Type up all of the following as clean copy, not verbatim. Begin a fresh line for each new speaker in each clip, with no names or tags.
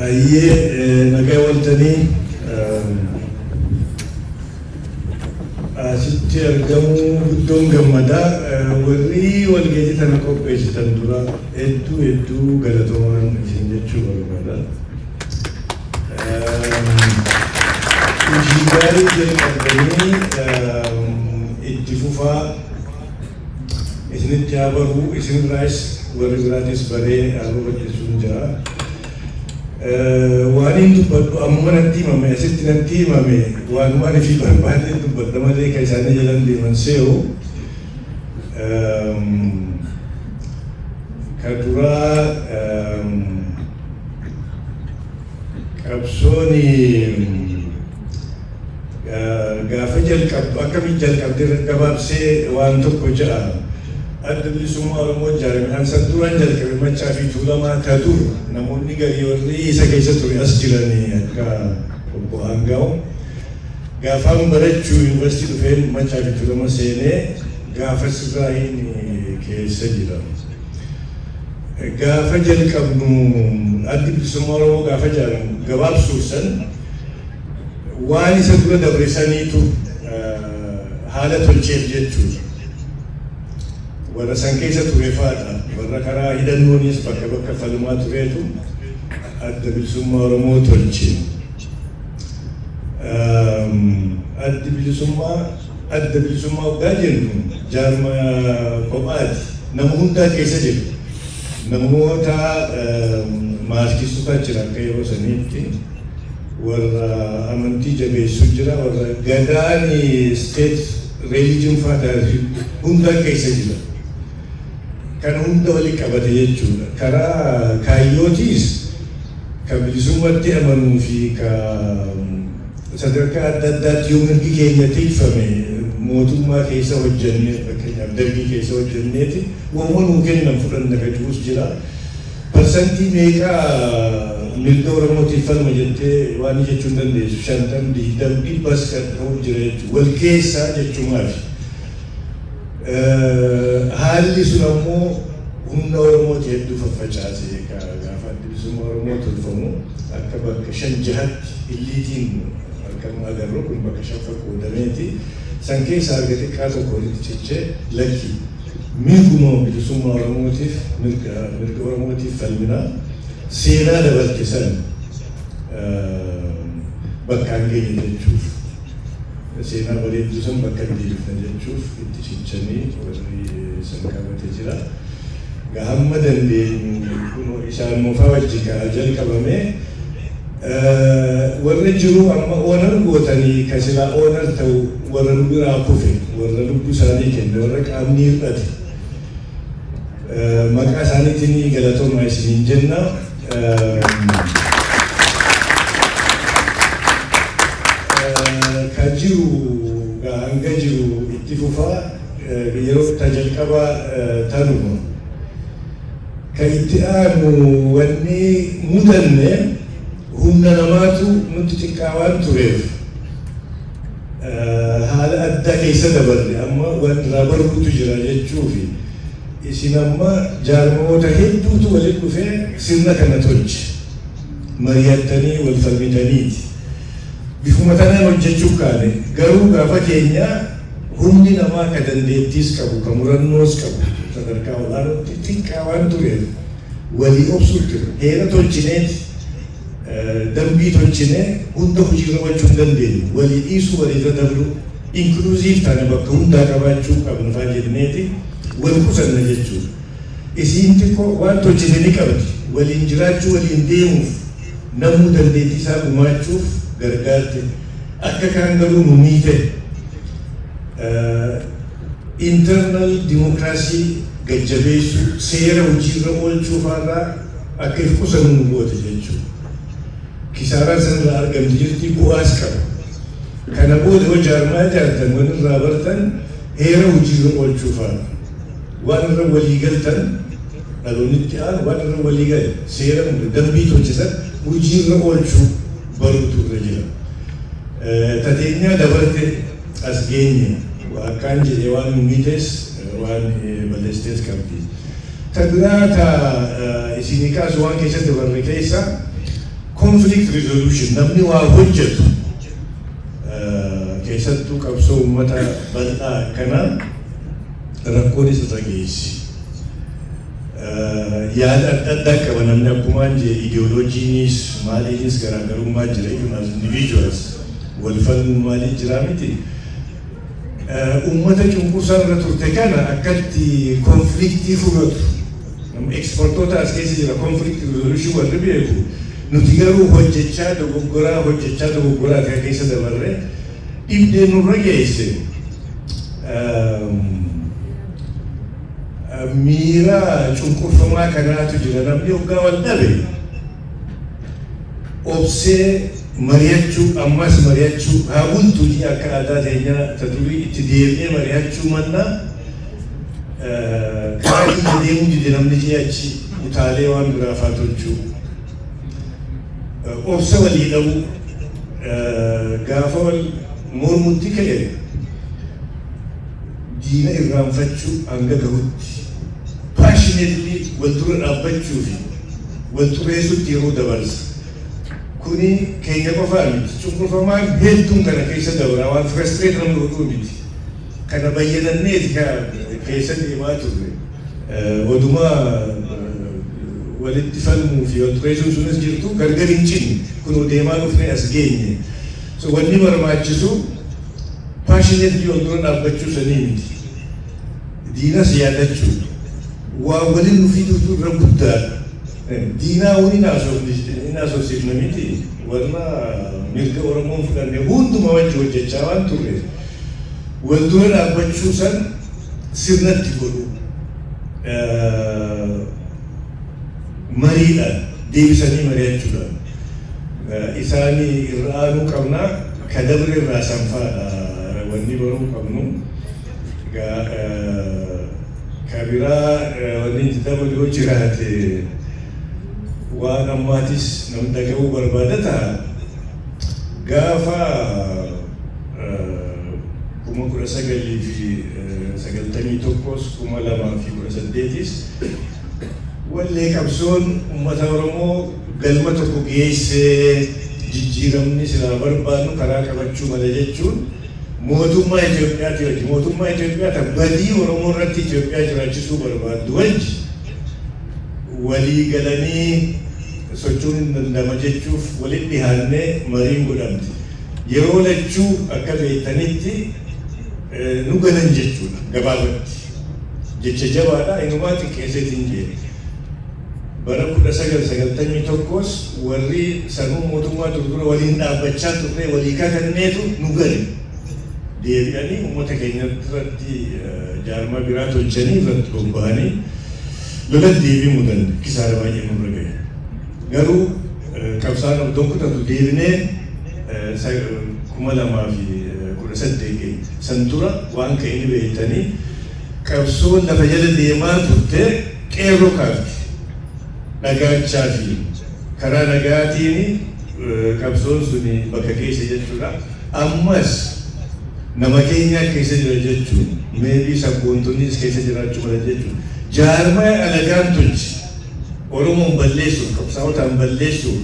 Hayyee, nagaa ooltanii. Asitti argamuu guddoon gammadaa. Warri walgahii tana qopheessitan dura hedduu hedduu galatoomaan isin jechuu barbaada. Hojii gaarii jalqabdanii itti fufaa, isinitti haa baruu, isinirraas warri biraatis baree haa babal'isuun jira. Waan hin dubbadhu amma natti himame, asitti natti himame, waanuma ani fi barbaadeen dubbadha malee kan isaanii jalan deeman se'u. Ka duraa, qabsooni gaafa jalqabdu akkamiin jalqabde gabaabsee waan tokko ja'a. Adda Bilisummaa Oromoo ijaarame an san duraan jalqabe Maccaa fi Tuulamaa ta dur namoonni garii warri isa keessa ture as jiranii akka obbo Aangaa'u. Gaafaan barachuu yuunivarsiitii dhufeen Maccaa fi Tuulama seenee gaafa sirraahiin keessa jira. Gaafa jalqabnu, Addi Bilisummaa Oromoo gaafa ijaaramu, gabaabsuuf, san waan isa dura dabre saniitu haala tolcheef jechuudha. Warra san keessa ture fa'aadha. Warra karaa hidhannoonis bakka bakka falmaa tureetu Adda Bilisummaa Oromoo tolche. Addi bilisummaa, Adda Bilisummaa waggaa jennu, jaarma kophaati. Nama hundaa keessa jira. Namoota maarkistota jira akka yeroo saniitti. Warra amantii jabeessu jira. Warra gadaani state religion fa'aa taasisu hundaa keessa jira. Kan hunda walitti qabate jechuudha. Karaa kaayyootiis ka bilisummaatti amanuu fi ka sadarkaa adda addaatti yoo mirgi keenya tikfame mootummaa keessa hojjennee, fakkeenyaaf Dargii keessa hojjenneeti waanuma nuu kennan fudhanna ka jiruus jira. Parsantii meeqaa mirga Oromootiif falma jettee waan jechuu hin dandeessu. 50, 20, 100s kan ta'u jira jechuudha. Wal keessaa jechumaafi. Haalli sun ammoo humna Oromooti hedduu faffacaase. Gaafa Addi Bilisummaa Oromoo tolfamu akka bakka shan jahatti illiitiin akka amma agarru kun bakka shan qoqqoodameeti. San keessaa harka xiqqaa tokko walitti cichee, lakki, mirguma bilisummaa Oromootiif, mirga Oromootiif falminaa, seenaa dabarte san bakkaan geenye jechuuf, seenaa bareedduu san bakka hin deebifna jechuuf itti cichanii warri san qabate jira. Gaa hamma dandeenyu kunoo isaan moofaa wajji kaa jalqabame warra jiru amma honor gootanii, ka silaa honor ta'u warra nu biraa kufe, warra lubbuu isaanii kenne, warra qaamni hir'ate, maqaa isaaniitiin galatoomaa isiniin jenna. Ka jiru hanga jiru itti fufaa, yeroo ta jalqabaa tanuma. Ka itti aanu, wanni mudanne humna namaatu nutti xiqqaa waan tureef haala addaa keessa dabarre. Amma waan irraa baruutu jira jechuufi. Isin amma jaarmoota hedduutu walitti dhufee sirna kana tolche, mari'attanii wal falmitaniiti. Bifuma tanaan hojjechuuf kaane. Garuu gaafa keenya humni namaa ka dandeettiis qabu, ka murannoos qabu sadarkaa olaanootti xiqqaa waan tureef walii obsuuf jira. Heera tolchineeti, dambii tolchinee hunda hojiirra oolchuu hin dandeenyu. Walii dhiisuu, waliirra dabruu, inclusive taane bakka hundaa qabaachuu qabna faa jenneeti wal qusanna jechuudha. Isiin xiqqoo waan tolchite ni qabdi. Waliin jiraachuu, waliin deemuuf, namuu dandeettii isaa gumaachuuf gargaarte. Akka kaan garuu nu miite. Internal dimokiraasii gajjabeessuu, seera hojiirra oolchuu faarraa akka if qusannu nu goote jechuudha. Kisaaraan sanirraa argamti jirti, bu'aas qaba. Kana booda yoo jaarmaa ijaartan, waan irraa bartan heera hojiirra oolchuu faadha. Waan irra walii galtan, dhaloonni itti aanu waan irra walii gale, seera dambii tolchisan hojiirra oolchuu baruutu irra jira. Tateenyaa dabarte as geenye akkaan jedhee waan nu miites, waan balleessitees qabdi. Ta biraa ta isinii kaasu, waan keessatti barre keessa Conflict resolution, namni waa hojjetu, keessattuu qabsoo uummata bal'aa akkanaa, rakkoon isa irra geessi. Yaada adda addaa qaba namni, akkumaan jee ideoloojiinis maaliinis garaagarummaa jira, even as individuals wal falmuu maalii jira miti. Uummata cunqursaa irra turte kana akkatti conflictii fudhatu. Expertoota as keessa jira, conflict resolution warri beeku. Nuti garuu hojjechaa dogoggoraa, hojjechaa dogoggoraa kan keessa dabarre dhibdee nurra geesse. Miira cunqurfamaa kanaatu jira. Namni hoggaa wal dhabe obsee mari'achuu, ammas mari'achuu haa bultu jee akka aadaa teenyaa ta durii itti deemee mari'achuu mannaa, karaa kiyya deemuu dide namni jee achi utaalee waan biraa faa tolchuu. Obsa walii dhabuu, gaafa wal mormutti ka'e diina irraanfachuu hanga gahutti passionately wal dura dhaabbachuu fi wal xureessutti yeroo dabarsa. Kuni keenya qofaa miti. Cunqurfamaan hedduun kana keessa dabra, waan frustrate nama godhuu miti. Kana bayyananneeti keessa deemaa turre. Odumaa walitti falmuu fi wal xureessuun sunis jirtu gargar hin cinne, kunoo deemaa dhufnee as geenye. So wanni barbaachisu passionately wal dura dhaabbachuu sanii miti. Diinas yaadachuu. Waa waliin nu fiduutu irra guddaadha. Diinaa waliin haasofsiifna miti. Warra mirga Oromoon fudhanne hunduma wajji hojjechaa waan turre, wal dura dhaabbachuu san sirnatti godhu. Mariidhaan deebisanii mari'achuudhaan isaanii irra aanuu qabna. Ka dabre irraa sanfaadha wanni baruu qabnu. Ka biraa wanni itti dabalu yoo jiraate, waan ammaatis namni dhaga'uu barbaada ta'a. Gaafa 1991s 2018s wallee qabsoon uummata Oromoo galma tokko geessee, jijjiiramni silaa barbaadnu karaa qabachuu mala jechuun, mootummaa Itoophiyaati wajji, mootummaa Itoophiyaa ta badii Oromoo irratti Itoophiyaa jiraachisuu barbaaddu wajji walii galanii socho'uun hin danda'ama jechuuf walitti dhihaannee mariin godhamte. Yeroo lachuu akka beektanitti nu galan jechuudha gabaabatti. Jecha jabaadha, inumaa xiqqeesseetiin jedhe. Bara 1991s warri sanuu mootummaa durdura waliin dhaabbachaa turre, walii kakanneetu nu gale. Deebi'anii uummata keenya irratti jaarmaa biraa tolchanii irratti bobba'anii lola deebii mudan, kisaara baay'ee nurra gahe. Garuu qabsaan abdoon kutatu, deebinee 2018 geenye. San dura waan ka'e ni beektanii, qabsoon lafa jala deemaa turte qeerroo kaafti. Dhagaachaa fi karaa nagaatiin qabsoon suni bakka keessa jechuudha. Ammas nama keenyaa keessa jira jechuun, maybe sabboontonnis keessa jiraachuu mala jechuun, jaarmaa alagaan tolchi Oromoon balleessuuf, qabsaa'otaan balleessuuf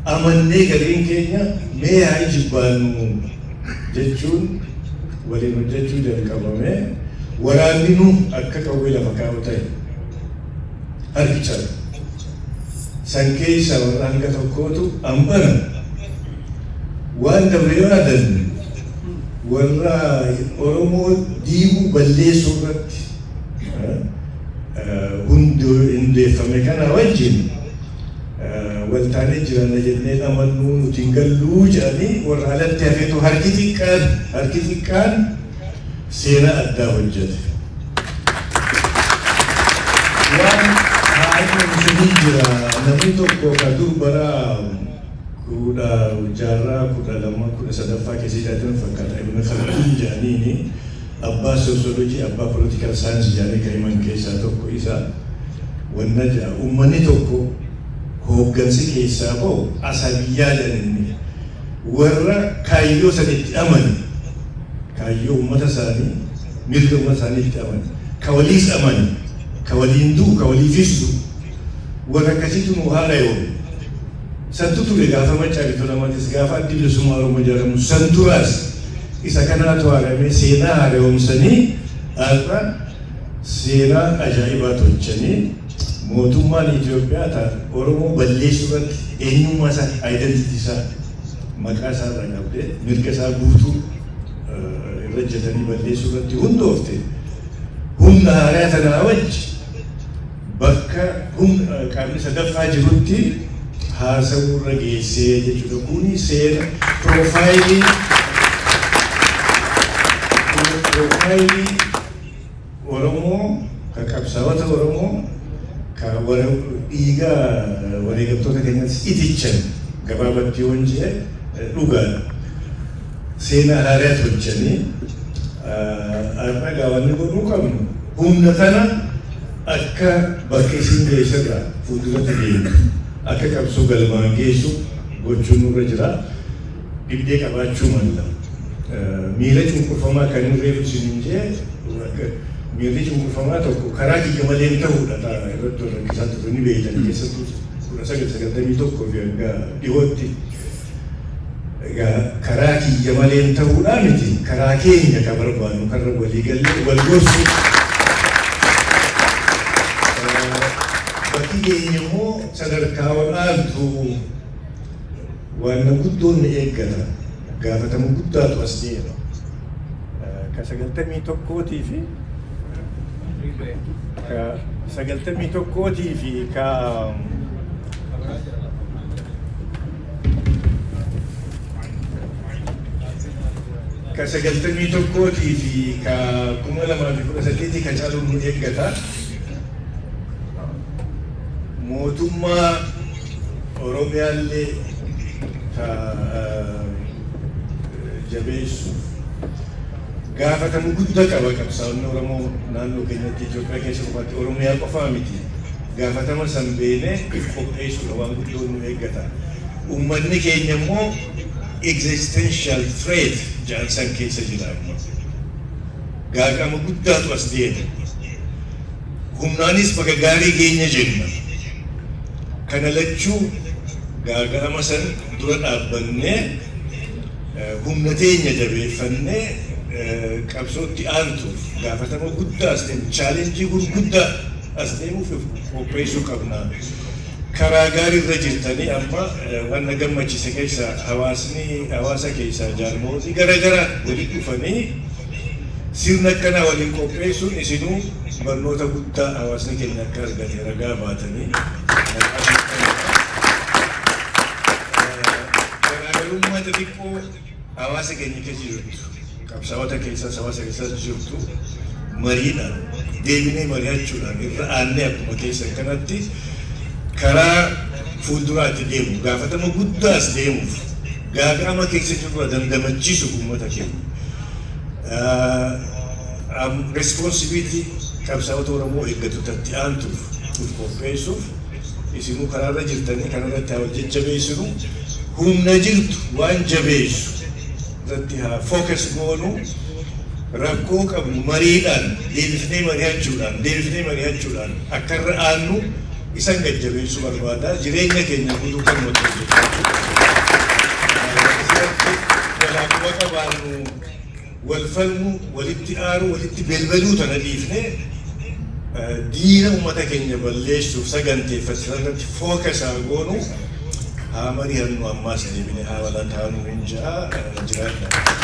amannee gariin keenya mee haa ijibbaannu jechuun waliin hojjechuu jalqabame. Waraanni nu akka qawwee lafa kaa'u ta'e harki cabe. San keessa warra hanga tokkootu ambana waan dabre yoo yaadanne, warra Oromoo diiguu balleessuu irratti hundeeffame kana wajjin waltaanee jiranna jennee amannuu, nuti hin galluu jedhanii warra alatti hafeetu harki xiqqaan seenaa addaa hojjete. Waan haadha suni jira, namni tokko ka dur bara kudha jaarraa 12, 13ffaa keessa jiraatan fakkaata, Ibn Khaldun jedhaniini, abbaa soosiyolojii, abbaa political science jedhanii kan himan keessaa tokko isa. Wanna jedha, uummanni tokko hooggansi keessaa bahu asabiyyaa jedhan. Inni warra kaayyoo san itti amane, kaayyoo uummata isaanii, mirga uummata isaanii itti amane, ka waliis amane, ka waliin du'u, ka waliifis du'u, warra akkasiitu nu haala yoome. Santu ture gaafa Maccaa fi Tuulamatis, gaafa Addi Bilisummaa Oromoo ijaaramu san duraas isa kanaatu haaramee seenaa haaromsanii har'a seenaa ajaa'ibaa tolchanii mootummaan Itoophiyaa ta Oromoo balleessuu irratti eenyummaa isaa, identity isaa, maqaa isaa irraa qabdee mirga isaa guutuu irra hojjetanii balleessuu irratti hundoofte humna haaraa tanaa wajji bakka humna qaamni sadaffaa jirutti haasawuu irra geessee jechuudha. Kuni seera profile Oromoo ka qabsaa'ota Oromoo ka dhiiga wareegamtoota keenyattis itichan gabaabatti yoon jee dhugaadha. Seenaa haaraa tolchanii har'a gaawanni godhuu qabnu humna tana akka bakka isiin geessirraa fuulduratti deemtu, akka qabsoo galmaan geessu gochuun nurra jira. Dhibdee qabaachuu malla. Miira cunqurfamaa kan inni reefu isiniin jee, miirri cunqurfamaa tokko karaa kiyya malee hin ta'uudha ta'a irratti wal rakkisaa turre ni beektan, keessattuu 1991 fi hanga dhihootti. Egaa karaa kiyya malee hin ta'uudhaa miti, karaa keenya ka barbaannu karra walii gallee wal gorsu. Bakki keenya immoo sadarkaa ol aantu waan guddoon ni eeggata. Gaafatamu guddaatu as deema. Ka 91-tii fi ka 91-tii fi ka 91-tii fi ka 2018-ii ka caalu nu eeggata. Mootummaa Oromiyaallee ta jabeessuuf gaafatamu guddaa qaba qabsaa'onni Oromoo naannoo keenyatti, Itoophiyaa keessa qofaatti, Oromiyaa qofaa miti. Gaafatama san beeknee if qopheessuudha waan guddoo nu eeggata. Uummanni keenya immoo existential threat jedhan san keessa jira amma. Gaaga'ama guddaatu as deema. Humnaanis bakka gaarii geenya jenna. Kana lachuu gaaga'ama san dura dhaabbannee humna teenya jabeeffannee qabsootti aantuuf gaafatama guddaa as deemu, challenge gurguddaa as deemuuf qopheessuu qabna. Karaa gaarii irra jirtanii amma waan na gammachiise keessa hawaasni hawaasa keessaa jaarmoonni garaagaraa walitti dhufanii sirna akkanaa waliin qopheessuun isinuu barnoota guddaa hawaasni keenya akka argate ragaa baatanii. Garaagarummaa xixiqqoo hawaasa keenya keessa jirtu, qabsaa'ota keessas hawaasa keessas jirtu mariidhaan deebinee mari'achuudhaan irra aannee akkuma keessa kanatti karaa fuulduraatti deemu gaafatama guddaas deemuuf gaaga'ama keessa jirru dandamachiisuuf uummata keenya. Responsibility qabsaa'ota Oromoo eeggatu tatti aantuuf uf qopheessuuf isinuu karaarra jirtanii kanarratti haa wal jajjabeessinu, humna jirtu waan jabeessu irratti haa focus goonu, rakkoo qabnu mariidhaan deebifnee mari'achuudhaan akka irra aannu isan gajjabeessuu barbaada. Jireenya keenya guutuu kan nuti hojjechaa walaakuma qabaannu wal falmu, walitti aaru, walitti belbeluu tana dhiifne diina uummata keenya balleessuuf saganteeffate irratti focus haa goonu, haa mari'annu, ammaas deebine haa wala taanu hin ja'a jiraadha.